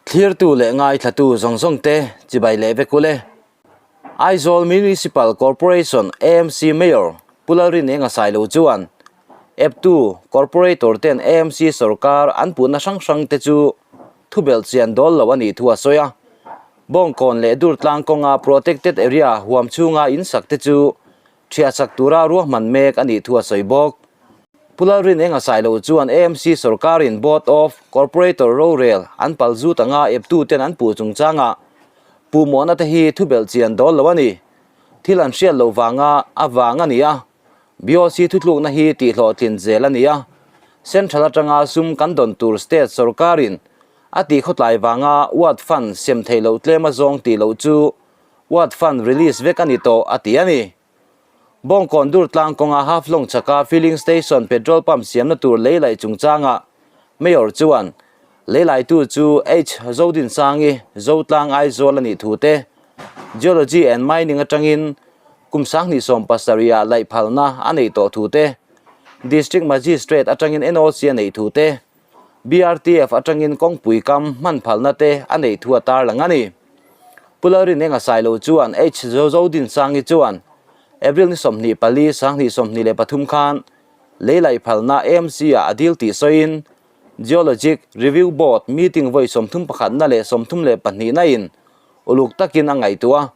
Thlirtu leh ngaithlatu zawng zawng te chibai leh vek ule. Aizawl Municipal Corporation, AMC, Mayor Pu Lalrinenga Sailo chuan eptu Corporator ten AMC sorkar an puhna hrang hrang te chu thubelh chian dawl lo a nih thu a sawi a. Bawngkawn leh Durtlang kawnga Protected Area huam chhunga in sak te chu thiahsak tura ruahman mek a nih thu a sawi bawk. Pu Lalrinenga Sailo chuan AMC sorkarin Board of Corporator rorel an pal zut anga eptuten an puh chungchangah puhmawhna te hi thubelh chian dawl lo a ni. Thil an hriat loh vanga a vang a ni a, BOC thutlukna hi tihhlawhtlin zel a ni a. Central atanga sum kan dawn tur state sorkarin a tihkhawtlai vanga ward fund sem theih loh tlem a zawng tih loh chu ward fund release vek a ni tawh a ti a ni. Bawngkawn Durtlang kawnga Haflong chhaka filling station petrol pump siamna tur lei laih chungchangah Mayor chuan lei laitu chu H Zodinsangi Zotlang Aizawl a nih thu te, Geology and Mining atangin kum 2070 ah laih phalna a neih tawh thu te, District Magistrate atangin NOC a neih thu te, BRTF atangin kawngpui kam hman phalna te a neih thu a tarlang a ni. Pu Lalrinenga Sailo chuan H Zodinsangi chuan April ni 24, 2023 khan lei laih phalna AMC ah a dil tih sawiin Geologic Review Board meeting vawi 31 na leh 32 na in uluk takin a ngaihtuah a,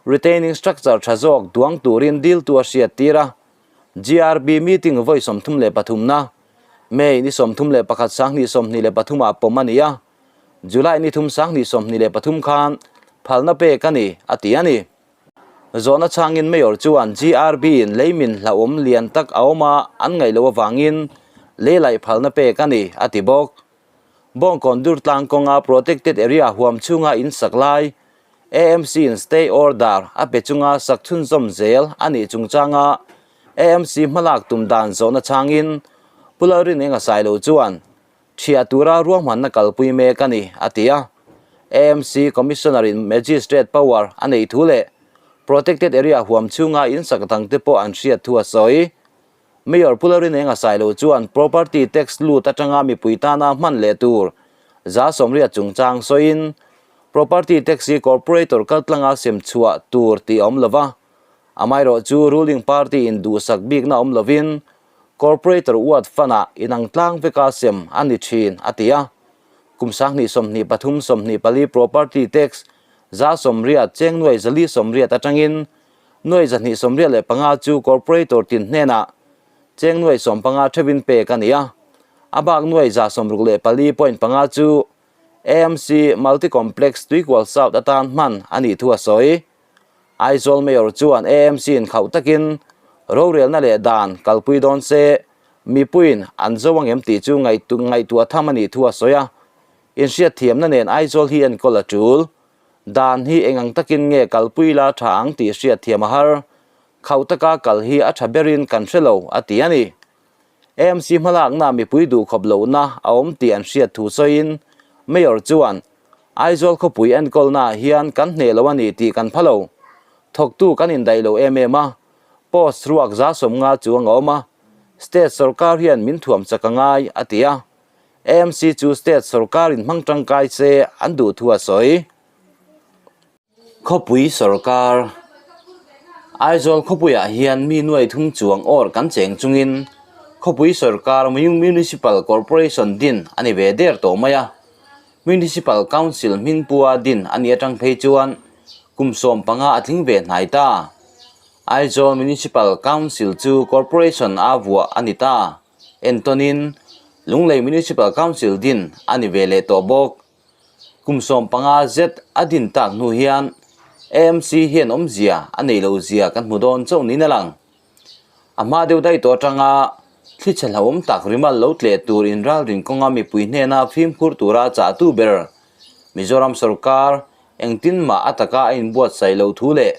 retaining structure tha zawk duang turin diltu a hriat tir a. GRB meeting vawi 33 na May ni 31 2023 ah pawm a ni a, July ni 3 2023 khan phalna pek a ni, a ti a ni. Zawhna chhangin Mayor chuan GRB in leimin hlauhawm lian tak a awm a, an ngaih loh avangin lei laih phalna pek a ni, a ti bawk. Bawngkawn Durtlang kawnga Protected Area huam chhunga in sak lai AMC in stay order a pe chunga sak chhunzawm zel a nih chungchanga AMC hmalak tum dan zawhna chhangin Pu Lalrinenga Sailo chuan Thiah tura ruahmanna kalpui mek a ni, a ti a. AMC Commissioner in Magistrate power a neih thu leh Protected Area huam chhunga in sak dangte pawh an hriat thu a sawi. Mayor Pu Lalrinenga Sailo chuan Property Tax lut atanga mipui tana hman leh tur 80% chungchang sawiin Property Tax hi Corporator kaltlanga sem chhuah tur tih a awm lova, amaherawh chu Ruling Party in duhsak bikna awm lovin Corporator Ward Fund-ah inang tlang veka sem a ni thin, a ti a. Kum 2023 24 Property Tax 80% cheng nuai 480 atangin nuai 225 chu Corporator tin hnenah cheng nuai 15 theuhin pek a ni a. A bak nuai 64.5 chu AMC Multi Complex Tuikual South atan hman a nih thu a sawi. Aizawl Mayor chuan AMC in khauh takin rorelna leh dan kalpui dawn se mipuiin an zo ang em tih chu ngaihtuah tham a nih thu a sawi a. Inhriatthiamna nen Aizawl hi enkawl a tul. Dan hi eng ang takin nge kalpui la tha ang tih hriatthiam a har. Khauh taka kal hi a tha berin kan hre lo, a ti a ni. AMC hmalakna mipui duhkhawp lohna a awm tih an hriat thu sawiin Mayor chuan Aizawl khawpui enkawlnaah hian kan hneh lo a ni tih kan pha lo. Thawktu kan indaih lo em em a, post ruak 50 chuang a awm a, state sorkar hian min thuam chak a ngai, a ti a. AMC chu state sorkarin hmang tangkai se an duh thu a sawi. Khawpui sorkar Aizawl khawpuiah hian mi nuai thum chuang awr kan cheng chungin khawpui sorkar Municipal Corporation din a ni ve der tawh mai a. Municipal Council hmingpua din a nih atang phei chuan kum 15 a tling ve hnai ta. Aizawl Municipal Council chu Corporation a vuah a ni ta. Entawnin Lunglei Municipal Council din a ni ve leh tawh bawk. Kum 15 zet a din tak hnu hian AMC hian awmzia a nei lo zia kan hmu dawn chauh niin a lang. A hma deuh daih tawh atanga thli chhe hlauhawm tak rimal lo tleh tur inralrin kawnga mipui hnena fimkhur tura chahtu ber Mizoram sorkar engtin mah a taka a inbuatsaih loh thu leh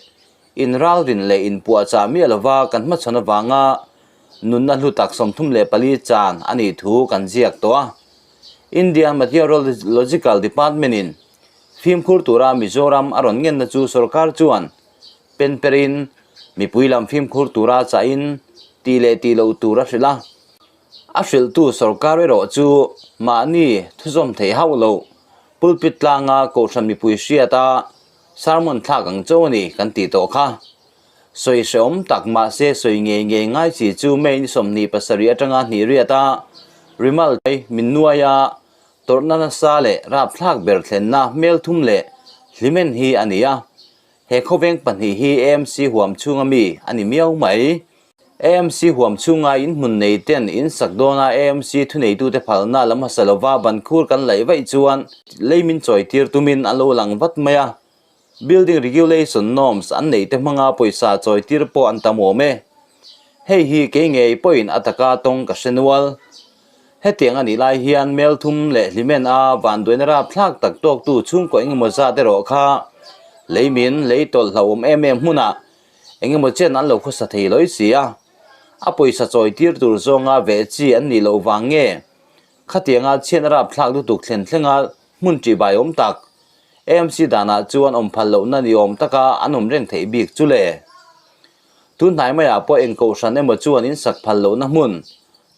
inralrin leh inpuahchah miah lova kan hmachhawn avanga nunna hlu tak 34 chan a nih thu kan ziak tawh a. Indian Meteorological Department-in fimkhur tura Mizoram a rawn ngenna chu sorkar chuan pen perin mipui lam fimkhur tura chahin tih leh tih loh tur a hrilh a. A hrilhtu sorkar erawh chu mahni thuzawm theih hauh loh. Pulpit tlanga Kohhran mipui hriata sermon thlak ang cho a ni kan tih tawh kha. Sawi hrehawm tak mahse sawi ngei ngei ngai chi chu May ni 27 atanga hnih riata Rimal min nuaia tawrhna nasa leh rapthlak ber thlenna hmelthum leh hlimen hi a ni a. He khawveng pahnih hi AMC huam chhunga mi a ni miau mai. AMC huam chhunga in hmun nei ten in sak dawna AMC thuneitute phalna lam hmasa lova ban khur kan laih vaih chuan lei min chawi tir tumin an lo lang vat mai a. Building Regulation Norms an neih te hmanga pawisa chawi tir pawh an tam awm e. Hei hi kei ngei pawhin a taka tawng ka hre nual. Hetiang a nih lai hian Melthum leh Hlimen a vanduaina rapthlak tak tawktu chhungkaw engemaw zat erawh kha leimin lei tawlh hlauhawm em em hmunah Engemaw chen an lo khawsa thei lawih si a, a pawisa chawi tir tur zawnga veh chi an nih loh vang nge? Khatianga chhiat rapthlak lutuk thlen thlenga hmun ṭihbai awm tak, AMC danah chuan awm phal lohna ni awm taka an awm reng theih bik chu le. Tun hnai maiah pawh eng kohhran emaw chuan in sak phal lohna hmun,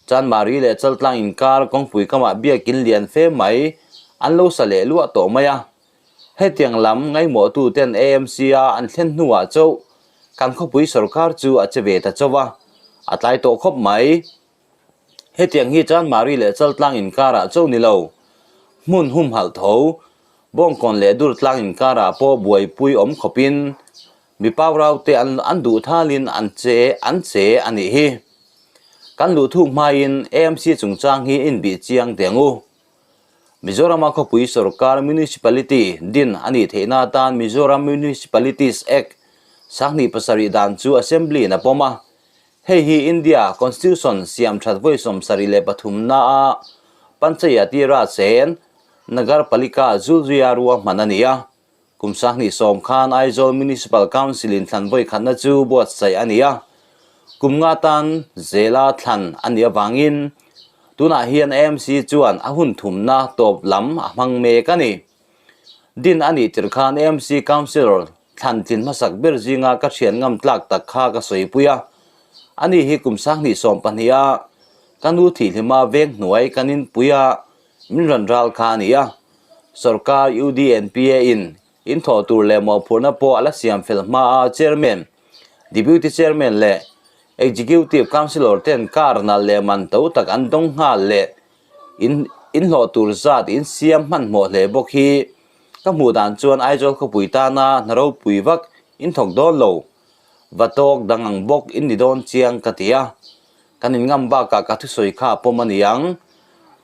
Chanmari leh Chaltlang inkar kawngpui kamah biakin lian fe mai an lo sa leh luah tawh mai a. Hetiang lam ngaihmawhtuten AMC-a an thlen hnuah chauh kan khawpui sorkar chu a che ve ta chauh a, a tlai tawh khawp mai. Hetiang hi Chanmari leh Chaltlang inkarah chauh ni lo, hmun humhalh tho, Bawngkawn leh Durtlang inkarah pawh buaipui awm khawpin mi pauraute an duh thalin an che an che a nih hi. Kan luh thuk hmain AMC chungchang hi inbih chiang teh ang u. Mizorama khawpui sorkar Municipality din a nih theihna atan Mizoram Municipalities Act 2007 dan chu Assembly-in a pawm a. Hei hi India Constitution siam that vawi 73 na-a Panchayati Raj and Nagar Palika zulzuia ruahman a ni a. Kum 2010 khan Aizawl Municipal Council-in thlan vawi khatna chu buatsaih a ni a, kum nga tan zela thlan a nih avangin tunah hian AMC chuan a hun thumna tawp lam a hmang mek a ni. Din a nih tirh khan AMC Councillor thlan tlin hmasak ber zinga ka thian ngam tlak tak kha ka sawipui a, ani hi kum 2012 a ka nu thihhlima veng hnuai kan inpui a, Min rawn ral kha a ni a, sorkar UDNPA in in thawh tur leh mawhphurhna pawh a la siam fel hma a, Chairman, Deputy Chairman leh Executive Councillor ten car nalh leh man to tak an dawng nghal leh in inhlawh tur zat in siam hmanhmawh hle bawk hi ka hmuh dan chuan Aizawl khawpui tana hna ropui vak in thawk dawn lo. Va tawk dang ang bawk in ni dawn chiang ka ti a, kan in ngam bakah ka thusawi kha a pawm a ni ang.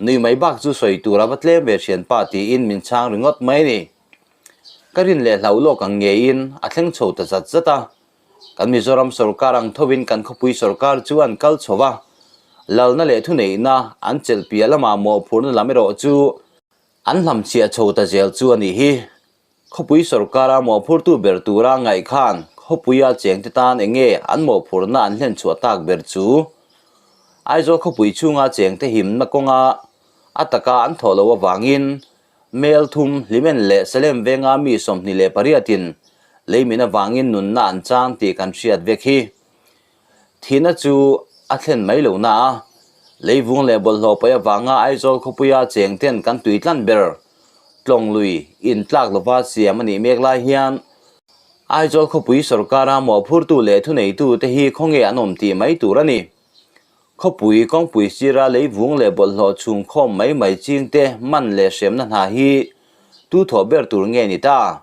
Nui mai bak chu sawi tur a va tlem ve thianpa tiin min chhang ringawt mai a ni. Ka rin leh hlauh lawk ang ngeiin a thleng chho ta zat zat a, kan Mizoram sorkar ang thovin kan khawpui sorkar chu an kal chho va, lalna leh thuneihna an chelh piah lamah mawhphurhna lam erawh chu an hlamchhiah chho ta zel chu a nih hi. Khawpui sorkara mawhphurtu ber tura ngaih khan khawpuia chengte tan eng nge an mawhphurhna an hlen chhuah tak ber chu? Aizawl khawpui chhunga chengte himna kawnga a taka an thawh loh avangin Mel thum, Hlimen leh Salem venga mi 28 in leimin avangin nunna an chang tih kan hriat vek hi. Thihna chu a thlen mai lo na a, leivung leh bawlhhlawh paih avanga Aizawl khawpuia chengten kan tui tlan ber tlawng lui in tlak lova siam a nih mek lai hian Aizawl khawpui sorkara mawhphurtu leh thuneitute hi khawnge an awm tih mai tur a ni. Khawpui kawngpui sira leivung leh bawlhhlawh chhung khawm mai mai chingte man leh hremna hna hi tu thawh ber tur nge ni ta?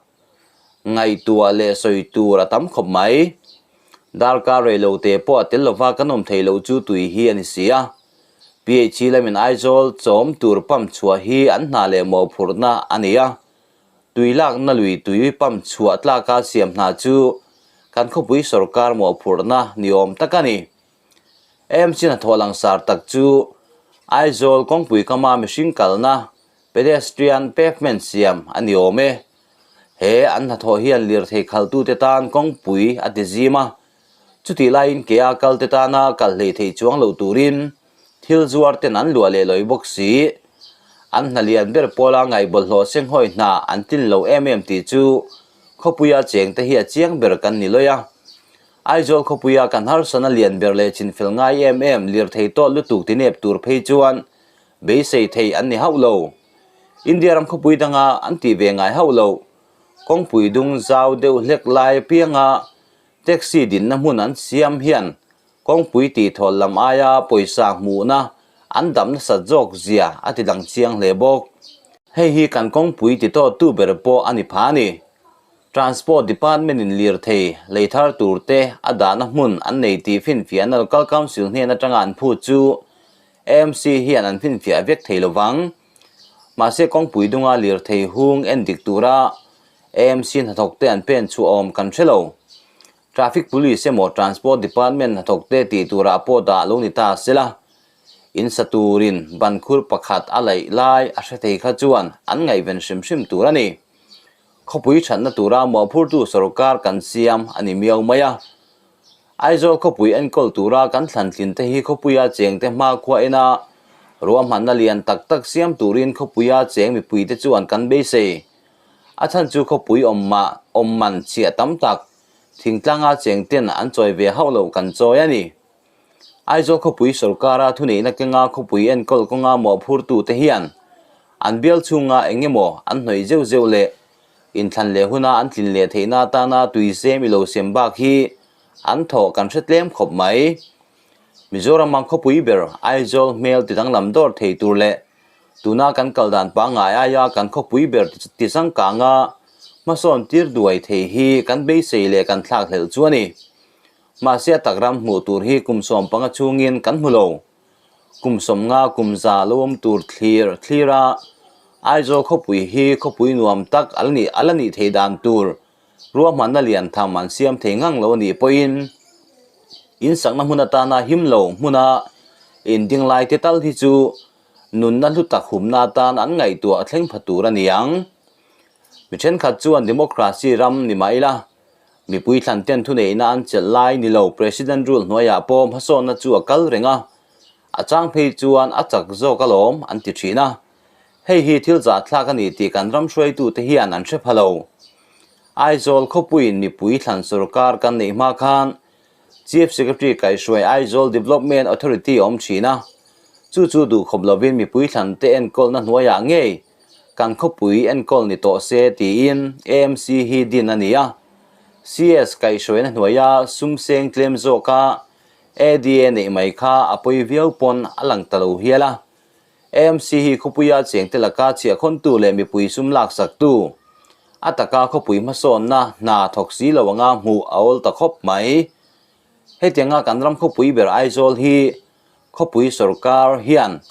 Ngaihtuah leh sawi tur a tam khawp mai. Darkar rei lo te pawh a tel lova kan awm thei lo chu tui hi a ni si a. PHC lamin Aizawl chawm tur pump chhuah hi an hna leh mawhphurhna a ni a. Tui lakna lui tui pump chhuah tlaka siam hna chu kan khawpui sorkar mawhphurhna ni awm tak a ni. AMC hnathawh langsar tak chu Aizawl kawngpui kama mihring kalna Pedestrian pavement siam a ni awm e. He an hnathawh hian lirthei khaltute tan kawngpui a ti zim a, chutih laiin ke a kalte tana kal hlei theih chuang loh turin thil zuar ten an luah leh lawi bawk si. An hna lian ber pawla ngaih bawlhhlawh senghawi hna an tlin lo em em tih chu khawpuia chengte hi a chiang ber kan ni lawi a. Aizawl khawpuia kan harsana lian ber leh chinfel ngai em em lirthei tawt lutuk tinep tur phei chuan beisei theih an ni hauh lo. India ram khawpui danga an tih ve ngai hauh loh kawngpui dung zau deuh hlek lai apianga taxi dinna hmun an siam hian kawngpui tihthawl lam aia pawisa hmuhna an dam nasat zawk zia a ti dang chiang hle bawk. Hei hi kan kawngpui titawttu ber pawh a ni pha a ni. Transport Department-in lirthei lei thar turte a dahna hmun an nei tih finfiahna Local Council hnen atanga an phut chu AMC hian an finfiah vek thei lovang. Mahse kawngpui dunga lirthei hung en dik tura AMC hnathawkte an pen chhuah awm kan hre lo. Traffic Police emaw Transport Department hnathawkte tih turah pawh dah lo ni ta sela, in sa turin ban khur pakhat a laih lai a hre thei kha chuan an ngaihven hrim hrim tur a ni. Khawpui thatna tura mawhphurtu sorkar kan siam a ni miau mai a. Aizawl khawpui enkawl tura kan thlantlin te hi khawpuia chengte hmakhua ena ruahmanna lian tak tak siam turin khawpuia cheng mipuite chuan kan beisei. A chhan chu khawpui awm awm man chhiah tam tak thingtlanga chengten an chawi ve hauh loh kan chawi a ni. Aizawl khawpui sorkara thuneihna kenga khawpui enkawl kawnga mawhphurtute hian an bial chhunga eng emaw an hnawih zeuh zeuh leh inthlan leh huna an tlin leh theihna atana tui sem i lo sem bak hi an thawh kan hre tlem khawp mai. Mizoram-a khawpui ber Aizawl hmel ti danglam dawr thei tur leh tuna kan kal dan pangngai aia kan khawpui ber ti changkanga hmasawn tir duai thei hi kan beisei leh kan thlakhlelh chu a ni. Mahse a tak ram hmuh tur hi kum 15 chhungin kan hmu lo. Kum 50 kum 100 lo awm tur thlir thlir a, Aizawl khawpui hi khawpui nuam tak a la nih a la nih theih dan tur ruahmanna lian tham an siam thei ngang lo a nih pawhin in sakna hmun atana him lo hmuna in ding lai te tal hi chu nunna hlu tak humna atan an ngaihtuah thleng pha tur a ni ang. Mi thenkhat chuan democracy ram ni mah ila Mipui thlanten thuneihna an chelh lai ni lo President rule hnuaiah pawh hmasawnna chu a kal reng a, a chang phei chuan a chak zawk alawm an ti thin a. Hei hi thil zahthlak a ni tih kan ram hruaitute hian an hre pha lo. Aizawl khawpuiin mipui thlan sorkar kan neih hma khan Chief Secretary kaihhruai Aizawl Development Authority a awm thin a, chu chu duhkhawp lovin mipui thlante enkawlna hnuaiah ngei Kan khawpui enkawl ni tawh se tiin AMC hi din a ni a. CS kaihhruaina hnuaia sum seng tlem zawka ADA neih mai kha a pawi viau pawn a lang ta lo hial a. AMC hi khawpuia chengte laka chhiahkhawntu leh mipui sum laksaktu, a taka khawpui hmasawnna hna thawk si lo anga hmuh a awl ta khawp mai. Hetianga kan ram khawpui ber Aizawl hi khawpui sorkar hian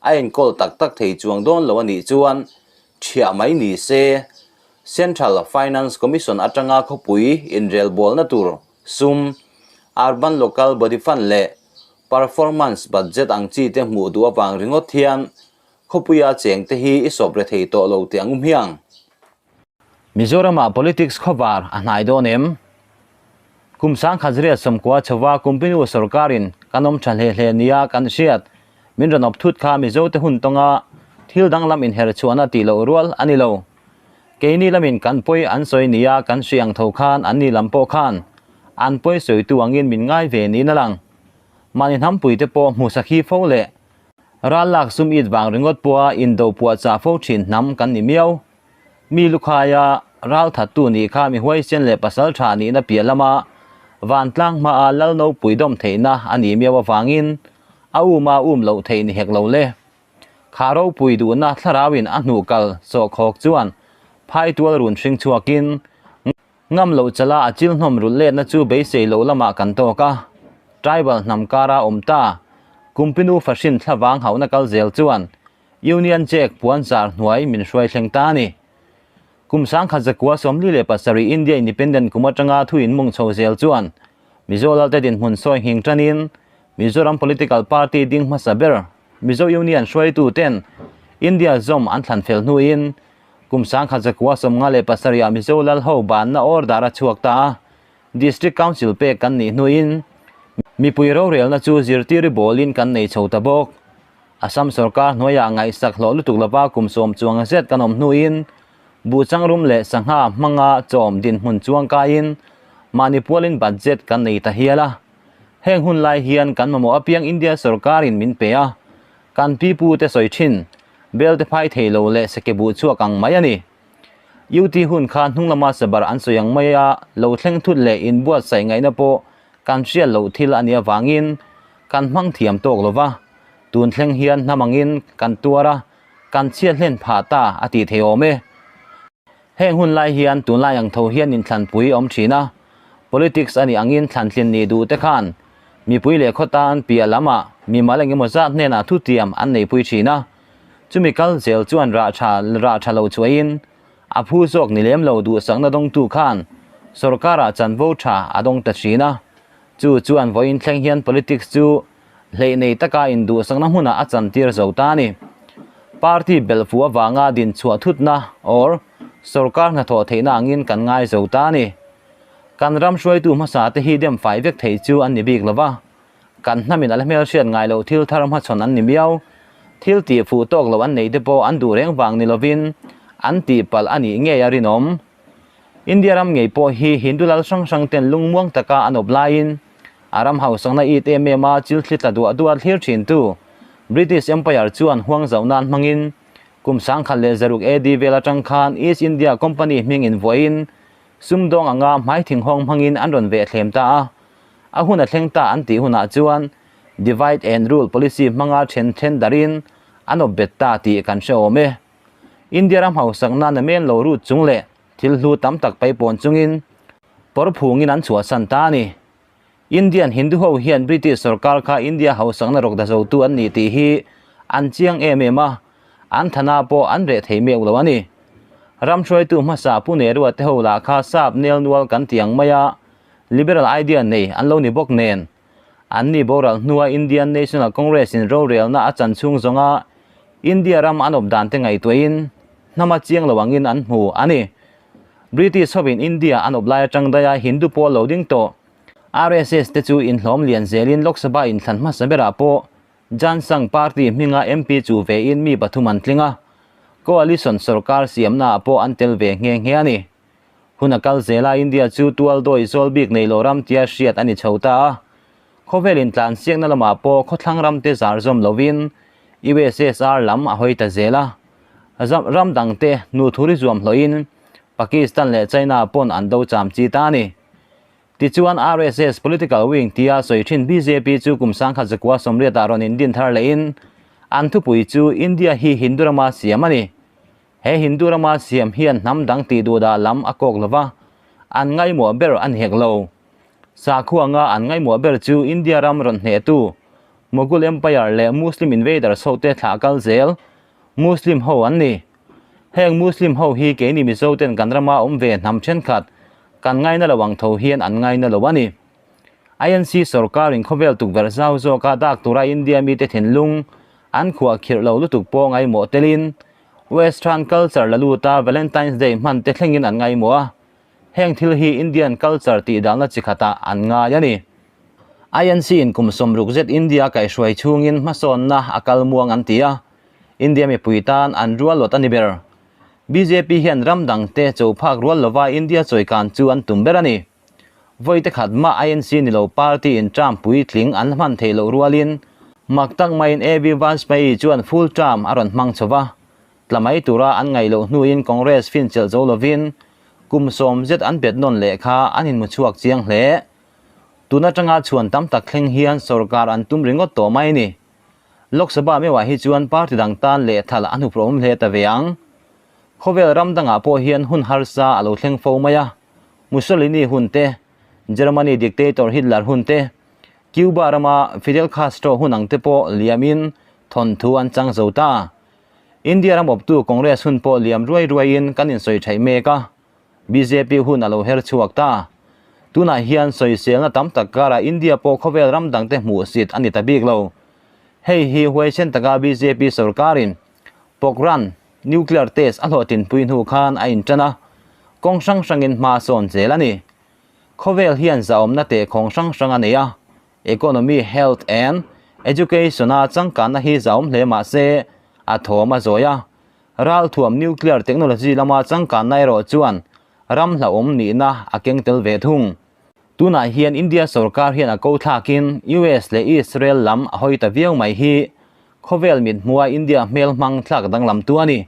A enkawl tak tak thei chuang dawn lo a nih chuan thiah mai ni se, Central Finance Commission atanga khawpui inrelbawlna tur sum, Urban Local Body Fund leh Performance Budget ang chi te hmuh duh avang ringawt hian khawpuia chengte hi i sawp re thei tawh lo tih ang um hiang. Mizoramah politics khawvar a hnai dawn em? Kum 1990 chhova Kumpinu sorkarin kan awm tha hle hle nia kan hriat min rawn awp thut kha Mizote hun tawnga thil danglam inher chhuahna tih loh rual a ni lo. Keini lamin kan pawi an sawi nia kan hri ang tho khan anni lam pawh khan an pawi sawitu angin min ngai ve niin a lang. Mahni hnampuite pawh hmu sakhi fo leh ral lak sum it vang ringawt pawha indo puahchah fo thin hnam kan ni miau. Mi lukhaia ral thattu nih kha mi huaisen leh pasal tha nihna piah lama vantlang hmaa lal nopui dawm theihna a nih miau avangin a um a um loh theih ni hek lo le. Kha ropui duhna thlarauin a hnuh kal sawhkhawk chuan phaitual run hring chhuakin ngam loh chala a chil hnawm rulh letna chu beisei loh lamah kan tawk a. Tribal hnam kara awm ta Kumpinu fahrin thlavang hauhna kal zel chuan Union Jack puan zar hnuai min hruai thleng ta a ni. Kum 1947 India Independent kum atanga thu inmung chho zel chuan Mizo Lalte dinhmun sawi nghing tanin Mizoram Political Party ding hmasa ber Mizo Union hruaitu ten India zawm an thlan fel hnuin kum 1957 ah Mizo Lal ho banna order a chhuak ta a, District Council pek kan nih hnuin mipui rorelna chu zirtiri bawlin kan nei chho ta bawk. Assam sorkar hnuaiah ngaihsak hlawh lutuk lova kum 10 chuang zet kan awm hnuin buhchangrum leh sangha hmanga chawm dinhmun chuang kaiin mahni pualin budget kan nei ta hial a. Heng hun lai hian kan mamawh apiang India sorkarin min pe a, kan pipu te sawi thin. Belte phai thei lo leh seke buh chhuak ang mai a ni. UT hun kha hnung lama sabar an sawi ang mai a, lo thleng thut leh inbuatsaih ngaihna pawh kan hriat loh thil a nih avangin kan hmang thiam tawk lo va, tun thleng hian hnam angin kan tuar a, kan chhiat hlen phah ta a tih thei awm e. Heng hun lai hian tunlai ang tho hian inthlanpui a awm thin a, politics a nih angin thlantlin nih duh te khan mipui leh khaw tan piah lamah mimal engemaw zat hnenah thutiam an neipui thin a, chumi kal zel chuan rah tha rah tha lo chhuahin a phu zawk ni lem lo duhsakna dawngtu khan sorkarah chanvo tha a dawng ta thin a, chu chuan vawiin thleng hian politics chu Hleih nei taka induhsakna hmunah a chantir zo ta a ni. Party belh fuh avanga din chhuah thutna or sorkar hnathawh theihna angin kan ngai zo ta a ni. Kan ram hruaitu hmasa te hi dem fai vek thei chu an ni bik lo va, kan hnamin a la hmelhriat ngai loh thil thar hmachhawn an ni miau. Thil tih fuh tawk loh an nei te pawh an duh reng vang ni lovin an tihpalh a nih ngei a rinawm. India ram ngei pawh hi Hindu lal hrang hrang ten lungmuang taka an awp laiin a ram hausakna it em em a chil thli tla duah duah thlir thintu British Empire chuan huang zauh nan hmangin kum 1600 AD vel atang khan East India Company hming invuahin sumdawng anga hmai thinghawng hmangin an rawn veh thlem ta a, a hun a thleng ta an tih hunah chuan Divide and Rule policy hmanga then then darin an awp bet ta tih kan hre awm e. India ram hausakna namen lo rut chung leh thil hlu tam tak paipawn chungin pawr phungin an chhuahsan ta a ni. Indian Hindu ho hian British sorkar kha India hausakna rawk da zotu an ni tih hi an chiang em em a, an thana pawh an reh thei meuh lo a ni. Ram hruaitu hmasa Pu Nehru-a te ho lah kha sap nel nual kan ti ang mai a, liberal idea nei an lo ni bawk nen. An ni boral hnua Indian National Congress in rorelna a chan chhung zawnga India ram an awp dan te ngaihtuahin hnama chiang lo angin an hmu a ni. British hovin India an awp lai atang daia Hindu pawl lo ding tawh RSS te chu inhlawm lian zelin Lok Sabha inthlan hmasa berah pawh Jan Sangh party hminga MP chu vein mi pathum an tling a, coalition sorkar siamnaah pawh an tel ve nghe nghe a ni. Hun a kal zela India chu tual dawi zawl bik nei lo ram tia hriat a ni chho ta a. Khawvel intlansiakna lamah pawh khawthlang ramte zar zawm lovin USSR lam a hawi ta zel a. Ram dangte hnu thuri zuam hlawhin Pakistan leh China pawn an do cham chi ta a ni. Tichuan RSS political wing tia sawi thin bjp chu kum 1980 ah rawn indin thar lehin an thupui chu India hi Hindu rama siam a ni. He Hindu rama siam hian hnam dang tih duhdah lam a kawk lova, an ngaimawh ber a ni hek lo. Sakhuanga an ngaimawh ber chu India ram rawn hnehtu Mughal Empire leh Muslim invaders hote thlah kal zel Muslim ho an ni. Heng Muslim ho hi keini Mizo ten kan rama awm ve hnam thenkhat kan ngaina lo ang tho hian an ngaina lo a ni. INC sorkarin khawvel tukverh zau zawka dak tura India mite thinlung an khuah khirh lo lutuk pawh ngaimawh telin Western culture la luta Valentine's Day hman te thlengin an ngaimawh a. Heng thil hi Indian culture tih dahna chi khatah an ngai a ni. INC in kum 60 zet India kaihhruai chhungin hmasawnna a kal muang an ti a, India mipui tan an rual lawt a ni ber. Bjp hian ram dangte cho phak rual lova India chawikan chu an tum ber a ni. Vawi te khat mah INC ni lo party in term puitling an hman theih loh rualin mak tak maiin AB Vajpayee chuan full term a rawn hmang chho va, Tla mai tura an ngaih loh hnuin Congress fin chelh zo lovin kum 10 zet an bet nawn leh kha an inhmu chhuak chiang hle. Tun atanga chhuan tam tak thleng hian sorkar an tum ringawt tawh mai ni. Lok Sabha meuhah hi chuan party dang tan leh thal an huphrawm hle ta ve ang. Khawvel ram dangah pawh hian hun harsa a lo thleng fo mai a, Mussolini hun te, Germany dictator Hitler hun te, Cuba rama Fidel Castro hun ang te pawh liamin thawnthu an chang zo ta. India ram awptu Congress hun pawh liam ruai ruaiin kan insawi theih mek a, bjp hun a lo her chhuak ta. Tunah hian sawiselna tam tak karah India pawh khawvel ram dangte hmuhsit a ni ta bik lo. Hei hi huaisen taka bjp sorkarin Pokhran nuclear test a hlawhtlinpui hnu khan a intan a, kawng hrang hrangin hma sawn zel a ni. Khawvel hian zahawmna tehkhawng hrang hrang a nei a, Economy, Health and Education-a changkanna hi zahawm hle mah se, a thawm a zawi a. Ralthuam nuclear technology lama changkanna erawh chuan ram hlauhawm nihna a keng tel ve thung. Tunah hian India sorkar hian a ko thlakin US leh Israel lam a hawi ta viau mai hi. Khawvel mit hmua India hmel hmang thlak danglamtu a ni.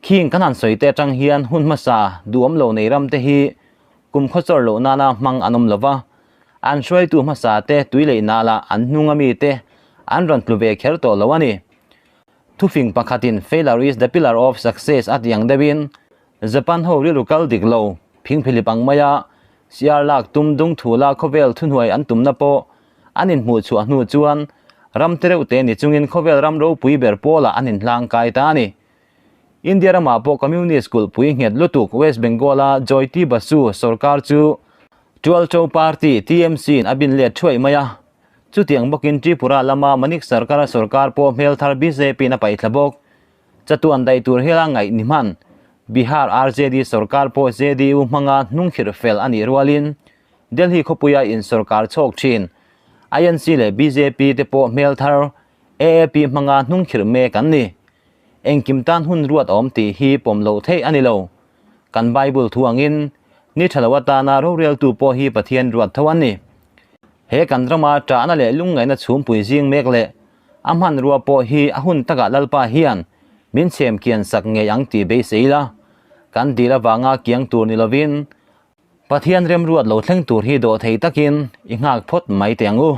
Khing kan han sawi te atang hian hun hmasa duhawm lo nei ram te hi kum khawchawr loh nana hmang an awm lova, an hruaitu hmasa te tui leh nala an hnung ami te an rawn tlu ve kher tawh lo a ni. Thufing pakhatin Failure is the pillar of success a ti ang deuhin Japan ho rilru kal dik lo, phingphilip ang maia siar lak tum dung thu la khawvel thuhnuai an tumna pawh an inhmuh chhuah hnu chuan ram te reuh te ni chungin khawvel ram ropui ber pawlah an inhlang kai ta a ni. India ramah pawh Communist kulhpui nghet lutuk West Bengal-a Jyoti Basu sorkar chu Tualcho Party, TMC, in a bin let thuaih mai a. Chutiang bawkin Tripura lama Manik Sarkar-a sorkar pawh hmel thar BJP-in a paihthla bawk. Chatuan daih tur hiala ngaih ni hman. Bihar RJD sorkar pawh JDU hmanga hnungkhirh fel a nih rualin Delhi khawpuia in sorkar chhawk thin. INC leh bjp te pawh hmel thar AAP hmanga hnungkhirh mek an ni. Engkim tan hun ruat awm tih hi pawm loh theih a ni lo. Kan Bible thu angin ni tha lo atana roreltu pawh hi Pathian ruat tho an ni. He kan rama tahna leh lungngaihna chhumpui zing mek leh A hmanrua pawh hi a hun takah Lalpa hian min chhem kian sak ngei ang tih beisei ila, kan dil avanga kiang tur ni lovin Pathian remruat lo thleng tur hi dawh thei takin i nghak phawt mai teh ang u.